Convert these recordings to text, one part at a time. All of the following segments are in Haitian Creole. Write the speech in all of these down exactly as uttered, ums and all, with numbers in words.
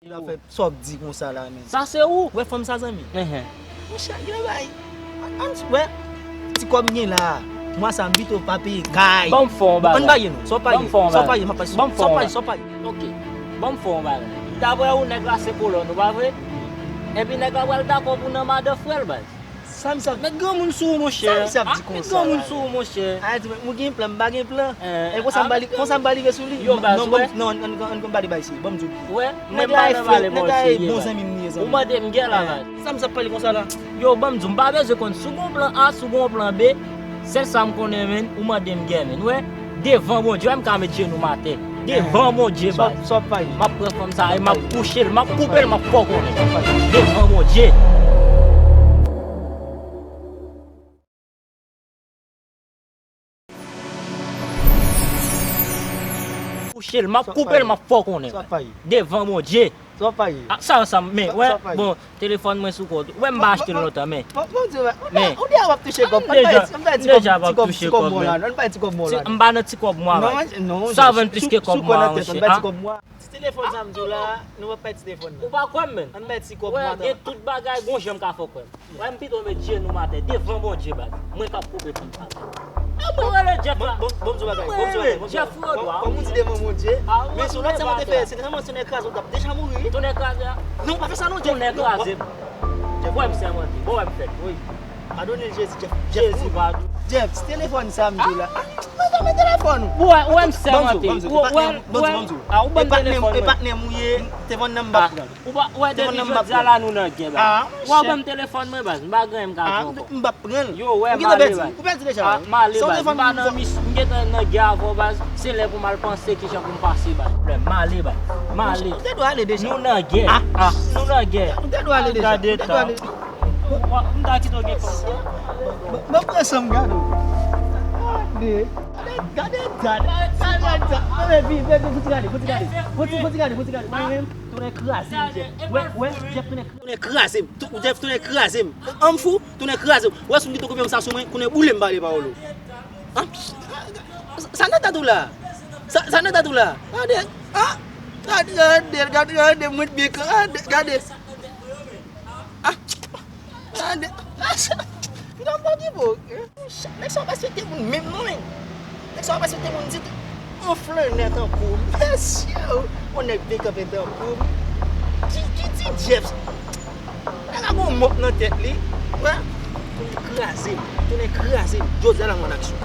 Sa w ap di konsa la menm? Sa se ou. Wè fanm sa zanmi. Enhen. Monchè, gen bagay. An, an, wè. Ti kòb m gen la. Mwa sa m pito pa peye kay. Ban m fè yon bagay. An pa ye non. Sa w pa ye. Sa w pa ye, m ap pase. Ban m fè yon bagay. Sa w pa ye. Ok. Ban m fè yon bagay. Daprè ou nèg la se kolòn ou pa vre? Epi nèg la pral dakò pou nan madan frè l baz. Sa misye ap... Met granmoun sou ou monchè. Sa misye ap di konsa la? Met granmoun sou ou monchè. Ayiti, mwen gen plan, m pa gen plan. E konsa m pa li, konsa m pa li sou li. Yo baz, non, wè. Non, an, an, an, an pa li bay si. Ban m di w. Wè, mwen pa nan pale pa w serye baz. Ou mande m gè la baz. Sa misye ap pale konsa la? Yo, ban m di w, m pa bezwen konn si w gon plan A, si w gon plan B. Sèl sa m konnen menn, ou mande m gè menn. Wè, devan Bondye, wè m ka met jenou m atè. Devan Bondye baz. M ap pran fanm sa e m ap kouche l, m ap koupe l, m ap fè w konnen. Devan Bondye. Kouche l, m ap koupe l, m ap fè w konnen. Devan Bondye. Sa w ap pale? A, sa ansanm, men, wè, bon, telefòn mwen sou kò w tou. Wè, m pa achte l lontan, men. Bon, bon, bon, ou deja w ap touche kòb. An bay ti kòb, ti kòb mwen la. An bay ti kòb mwen la. M pa nan ti kòb mwen la. Non, non, sa vann plis ke kòb mwen la, monchè. Ti telefòn sa m di w la, nou p ap pèdi telefòn nan. Ou pa kwè m, menn? An bay ti kòb mwen la. Wè, gen tout bagay, gon jan m ka fè w kwè m. Wè, m pito met jenou m atè devan Bondye baz. Mwen k ap koupe fanm sa. E mwen rele Jeff la. Bon, bon, bon, bagay. Mwen rele Jeff Rodwa. Kòm ou di devan Bondye. Men sou lòt sa mwen te fè, se tèlman tonè kraze w t ap deja mouri. Tonè kraze a? Non, pa fè sa non, Jeff. Tonè kraze. Jeff, wè m sèmante. Bon, wè m fèt. Wi. Padone Jezi, Jeff. Jezi padon. Jeff, ti telefòn sa m di w la. Mete, mete telefòn ou. Wè, wè m sèmante. Wè, wè, wè. A, ou ban m telefòn mwen. E patnè m ou ye, telefòn nan m p ap pran. Ou pa wè depi jodi a la nou nan gè baz. Wè w ban m telefòn mwen baz, m pa gen anyen m ka fè ankò. M p ap pran l. Yo wè m ale baz. Ou pèdi deja. M ale baz, m pa nan mis, m gentan nan gè avè w baz. Se lè pou m al panse kijan pou m pase baz. M ale baz, m ale. Ou te dwe ale deja. Nou nan gè. Nou nan gè. Ou te dwe ale deja. Gade tan. M ta kite w gen kòb sa. Ban m pran san m gade w. Gade. Gade, gade, gade. Gade, gade, gade. Fouti gade, fouti gade. Fouti, fouti gade, fouti gade. Mwen menm, tounen kraze m, Jeff. Wè, wè, Jeff tounen kraze m. Tounen kraze m. Tou-, Jeff tounen kraze m. An m fou, tounen kraze m. Wè, si m kite w konfyans sa sou mwen, konnen boule m pale pawòl ou. An? Sa, sa nan tèt ou la? Sa, sa nan tèt ou la? Gade, an? Gade, gade, gade, gade, mwen byen, gade, gade. Ah! Gade, ah, sa, pidan pa gen bon. Nèg sa w pa respekte moun menm non, men. Nèg sa w pa respekte moun ditou. On flannè tankou w. Mesye, on nèg byen kanpe tankou w. Ki, ki ti Jeff? Nèg la gon mòp nan tèt li. Wè, tounen kraze m. Tounen kraze m. Jodi a la m an aksyon.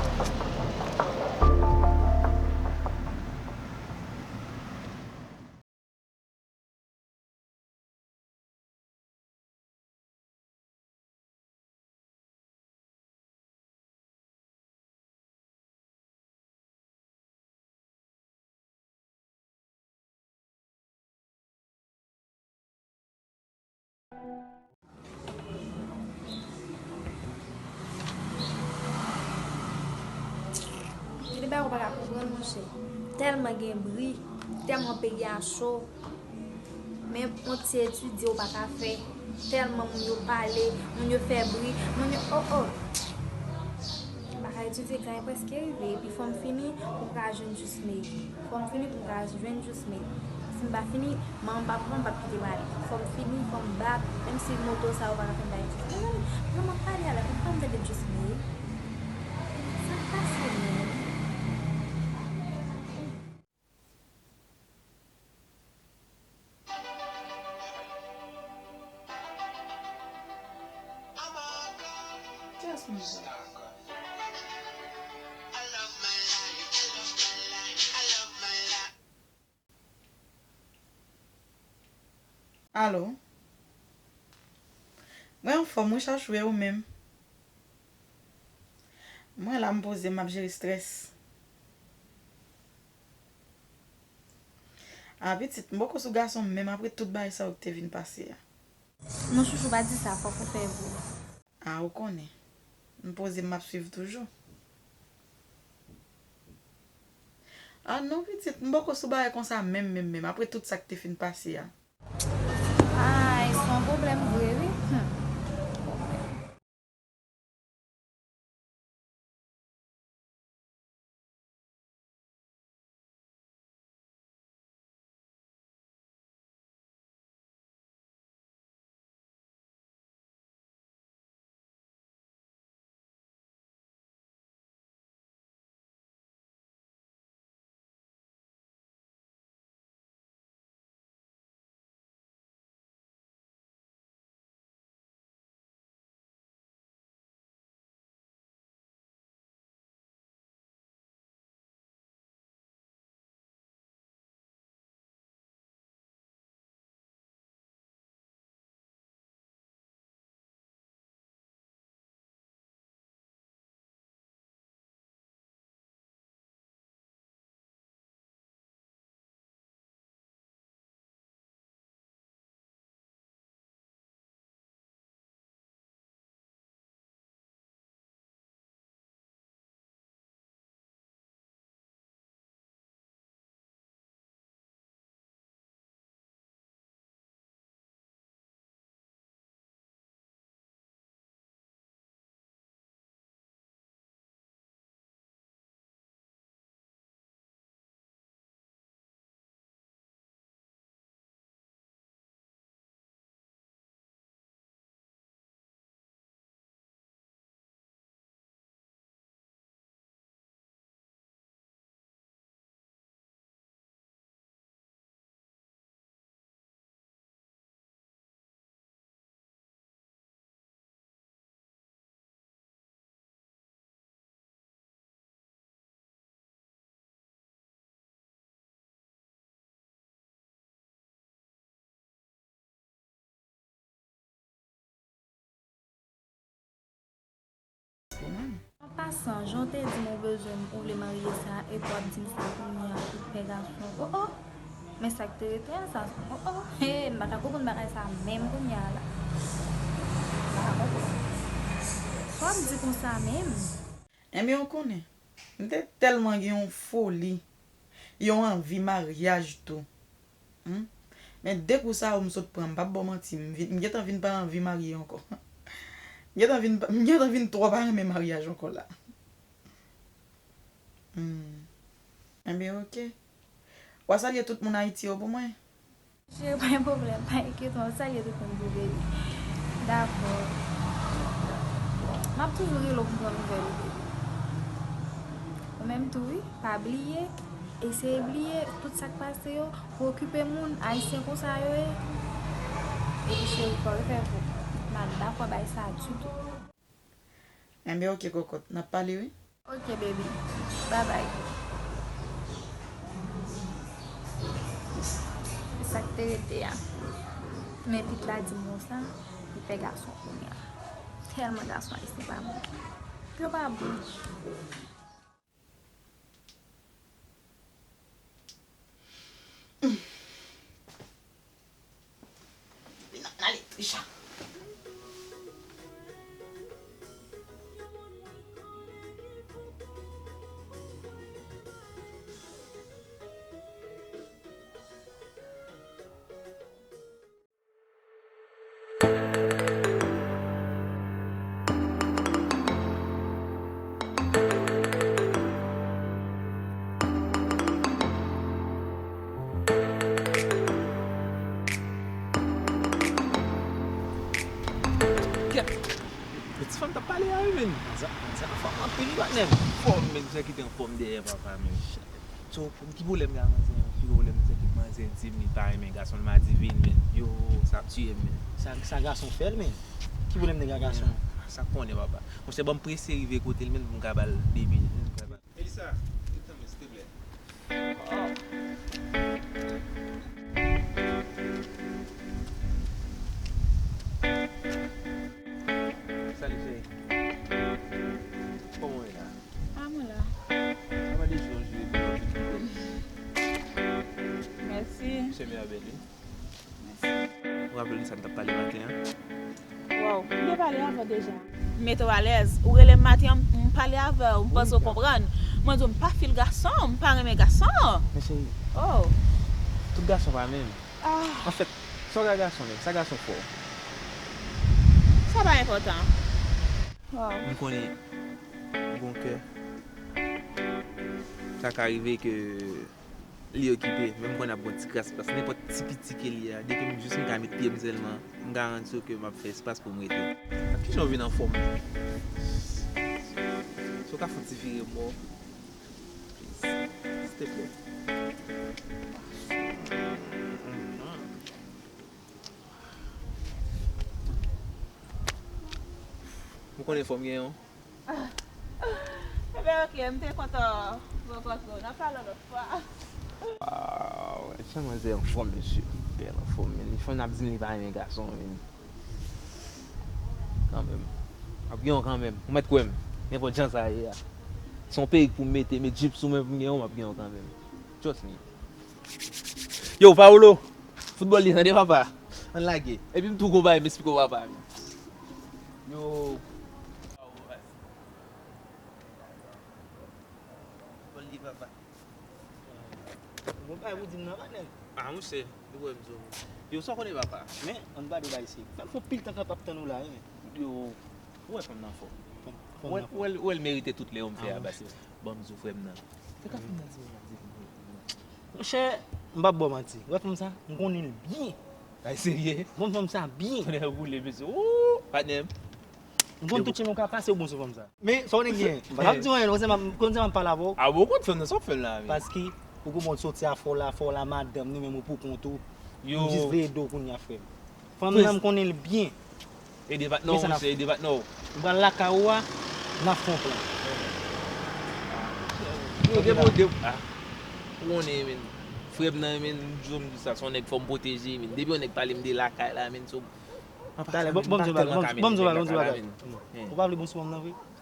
Gen de bagay ou pa ka konprann, monchè. Tèlman gen bri, tèlman peyi a cho. Men yon ti etidye ou pa ka fè. Tèlman moun yo pale, moun yo fè bri, moun yo, oh, oh. M pa ka etidye, kan e prèske rive, epi fò m fini pou m ka jwenn jis meri. Fò m fini pou m ka jwenn jis meri. Si m pa fini, manman m p ap pran m, p ap kite m ale. Fò m fini, fò m bat, menm si moto sa yo pa ka fè m bay jis meri. Jan m ap pale a la, pou m pa m tande jis meri. Sa k pase menm? Just move on. Alo? Mwen anfòm, wi, Chachou, e ou menm? Mwen la, m poze m, m ap jere strès. A, pitit, m poko sou gason m menm apre tout bagay sa yo ki te vin pase a. Non, Chouchou, pa di sa, fòk ou fè vre. A, ou konnen. M poze m, m ap swiv toujou. A, non, pitit, m poko sou bagay konsa menm, menm, menm, apre tout sa k te fin pase a. Ay, se yon pwoblèm vre, wi. Hmm. Pasan, jan w te di m ou bezwen m, ou vle marye sa, epi w ap di m sa kounye a, ou pè gason. Oh, oh! Men sa k te rete a sa, oh, oh! Hey, m pa ka konprann bagay sa menm kounye a la. M pa ka konprann. Sa w ap di konsa menm? Enben, ou konnen, m te tèlman gen yon foli, yon anvi maryaj tou. Hmm? Men de kou sa yo m sot pran, m p ap ba w manti, m vin, m gentan vin pa anvi marye ankò. M gentan vin, m gentan vin twò pa renmen maryaj ankò la. Hmm. Enben, oke. W a salye tout moun Ayiti yo pou mwen? Cheri, pa gen pwoblèm, pa enkyete w, salye tout moun pou baby. Dakò. M ap toujou rele w pou m pran nouvèl ou, baby. Ou menm tou, wi, pa bliye, eseye bliye tout sa k pase yo, pou okipe moun, ayisyen konsa yo ye. Epi cheri, fò w fè pou. M pa dakò bay sa ditou. Enben, oke, kòkòt, n ap pale, wi. Oke, baby. Babay. Se sa k te rete a. Men pitit la di m konsa, li pè gason kounye a. Tèlman gason ayisyen pa bon. Yo pa bon. Vin nan, nan legliz la. Kèt! Men ti fanm t ap pale a wi, menn. Manzè, manzè anfòm anpil wi, patnè m. Fòm, menn, sa ki te anfòm dèyè papa, menn. So, ki pwoblèm gen ak manzè a? Ki pwoblèm, se tout manzè di m li pa renmen gason, l madivin, menn. Yo, sa ap tiye m, menn. Sa, sa gason fè l, menn. Ki pwoblèm nèg ak gason? Sa konnen, papa. Monchè, ban m prese rive kote l, menn, pou m ka ba l de minit, menn, pou m ka ba l. Melissa, ret tanmen, silteplè. Salut, cheri. Kòman w ye la? Ah, mwen la. Sa va de jou an jou, epi w ap vin kite m. Mèsi. Se mèvèy, wi. Mèsi. Ou raple de sa n t ap pale maten an? Waw, m te pale avè w deja. M mete w alèz. Ou rele m maten an, m pale avè w, m panse w konprann. Mwen di w m pa fil gason, m pa renmen gason. Men cheri, oh, tout gason pa menm. Ah. Anfèt, sa w ka gason menm, sa gason fè w. Sa pa enpòtan. Waw. M konnen ou gon kè. Sa ka rive ke li okipe, men m konn ap gon ti kras plas. Nenpòt ti piti ke li a, depi m jis m ka met pye m sèlman, m garanti w ke m ap fè espas pou m rete. Kijan w vin anfòm? Si w ka fè yon ti vire bò, please, silteplè. M konnen fò m gen yon. Ebyen, oke, m te kontan rankontre w. N a pale yon lòt fwa. Waw, jan manzè anfòm, mesye. Bèl anfòm, men li fò n ap di m li pa renmen gason, men. Kanmenm. M ap gen yon kanmenm. Ou mèt kwè m. Nenpòt jan sa ye a. Se yon perik pou m mete, met jip sou mwen pou m gen yon, m ap gen yon kanmenm. Trust me. Yo, Paolo! Foutbòl li, tande, papa. Ann lage. Epi m tou gon bagay m esplike w, papa. Yo. Foutbòl li, papa. Bon bagay pou di m nan, patnè. Ah, monchè, nou wè m di w. Yo, sa w konnen, papa? Men, ann gade bagay se. Fè l fè pil tan k ap tann ou la, wi, men. Yo, ou wè fanm nan fò. Ou wè, ou wè l merite tout lè yo m fè a, basi. Ban m di w, frè m nan. Fè ka fanm nan di m, di m. Monchè, m p ap ba w manti. Ou wè fanm sa, m konnen l byen. Ay, serye? M konn fanm sa byen. Tonnè boule, mesye. Woo! Patnè m. M konn tout chemen w ka pase, ou bon sou fanm sa. Men, sa w gen? M pa t ap di w anyen, non, se m ap, konn se m ap pale avè w. A bon, ou konn fanm nan, sa w fè l la, men? Paske, ou konprann, soti a fè w la, fè w la, madanm, nou menm ou pou kont ou. Yo. M jis veye do kounye a, frè m. Fanm nan, m konnen l byen. Ede patnè w, monchè, ede patnè w. M pral lakay ou a, n ap fè yon plan. Yo, depi w de, ah, ou konnen, men. Frè m nan, men, m di w, m di sa, se yon nèg fò m pwoteje, men. Depi yon nèg pale m de lakay la, men, so, talè, ban m di w bagay, ban m di w bagay, ban m di w bagay. Ou pa vle bon sou fanm nan vre?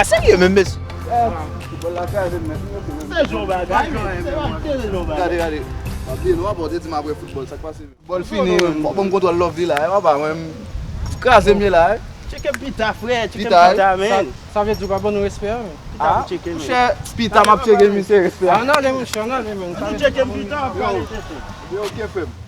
pa serye menm, mesye. Foutbòl la kraze m, men. Se jan bagay, men. Se pa se jan bagay. Gade, gade. M ap di nou, apre w te di m apre foutbòl, sa k pase? Foutbòl fini, men. Fò ban m kontwòl love li la, e papa, mwen, m kraze m ye la, e. Tcheke m pita, frè, tcheke m pita, men. Sa, sa vle di w pa ban nou respè a, men. Pita pou tcheke, men. Monchè, pita m ap tcheke misye, respè a. Ann ale, monchè, ann ale, men. Ann tcheke m pita, w ap pale tenten. Ebyen, oke, frè m.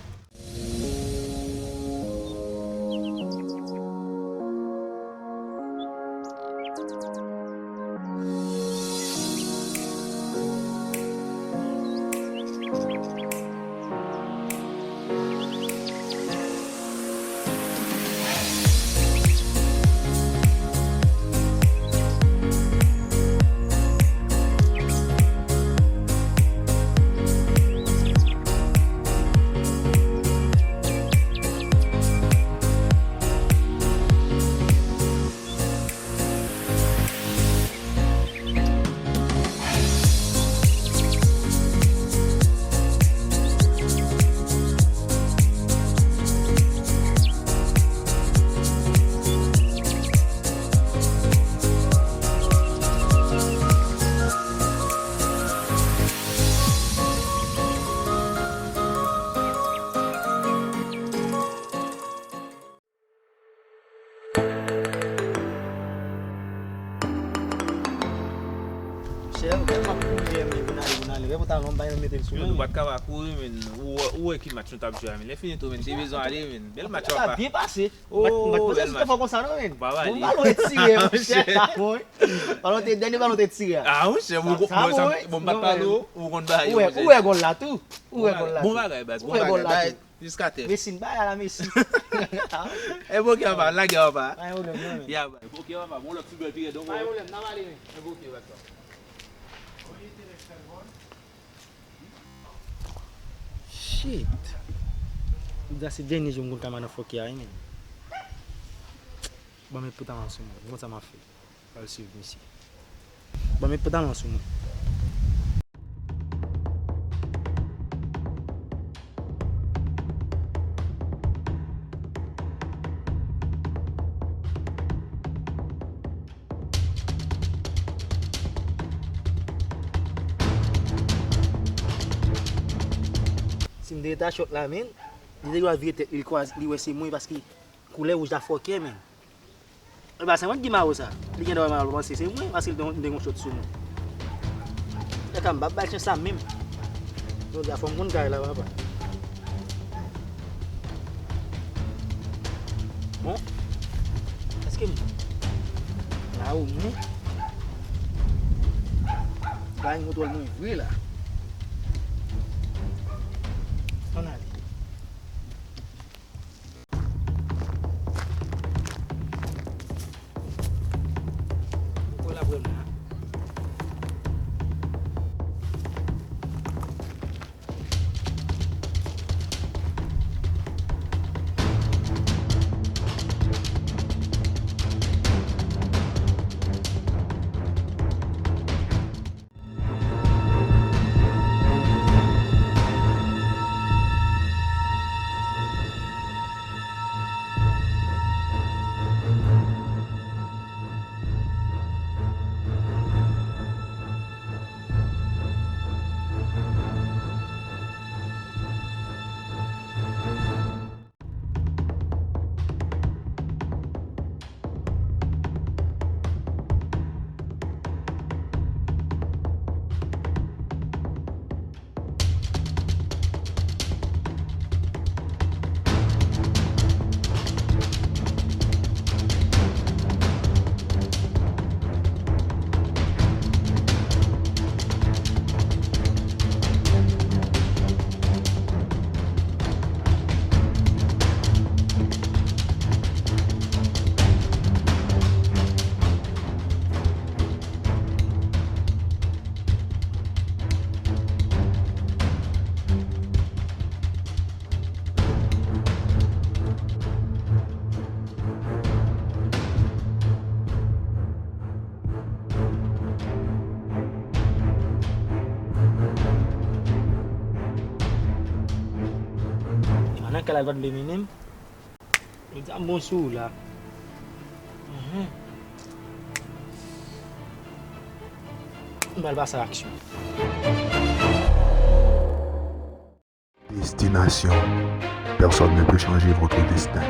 Chè, ou tèlman kouri, men, vin ale, vin ale. Wè pantalon m, pa janm mete l sou mwen. Yo, nou pa t ka pa kouri, men. Ou, ou wè ki match nou t ap jwe a, men. Lè fini tou, men, te bezwen ale, men. Bèl match w ap fè. Match la byen pase. Oh, bèl match. Fò konsa, non, men. Bon, balon retire, monchè, sa bon, wi. Balon te, dènye balon te tire a. Ah, monchè, bon, bon, m pa t pale w, ou konn bagay yo, monchè. Ou wè gòl la tou. Ou wè gòl la tou. Bon bagay, baz, bon bagay. Jiskatè. Messi, n bay a la Messi. E bon, ok, papa, lage, papa. Pa gen pwoblèm, non, men. Ya, ba. E bon, ok, papa, bon, lòt ti bèl tirè, donk. Pa gen pwoblèm, n ap ale, men. E bon, ok, baz. Shit. Sa se dènye jou m konn ka motherfucker a, wi, men. Ban m met pantalon sou mwen. Bon, sa m ap fè. Al swiv misye. Ban m met pantalon sou mwen. Si m te ret a chòt la, men, li te dwe vire tèt li, li kwaz-, li wè se mwen, paske koulè wouj la fòkè, men. E pa se mwen ki mawo sa. Li gen dwa mal panse se mwen, paske li te, li te gon chòt sou mwen. Kaka, m p ap bay chans sa menm. Jodi a fò m konn kay la, papa. Bon. Èske m la ou mwen? Bay kontwòl mwen vre la. Ann ale. Ou kwè l ap wè m la? Nan kè la, l pa t vle mennen m. Li di a m bon sou ou la. Mhm. M pral pase a aksyon. Destination. Personne ne peut changer votre destin.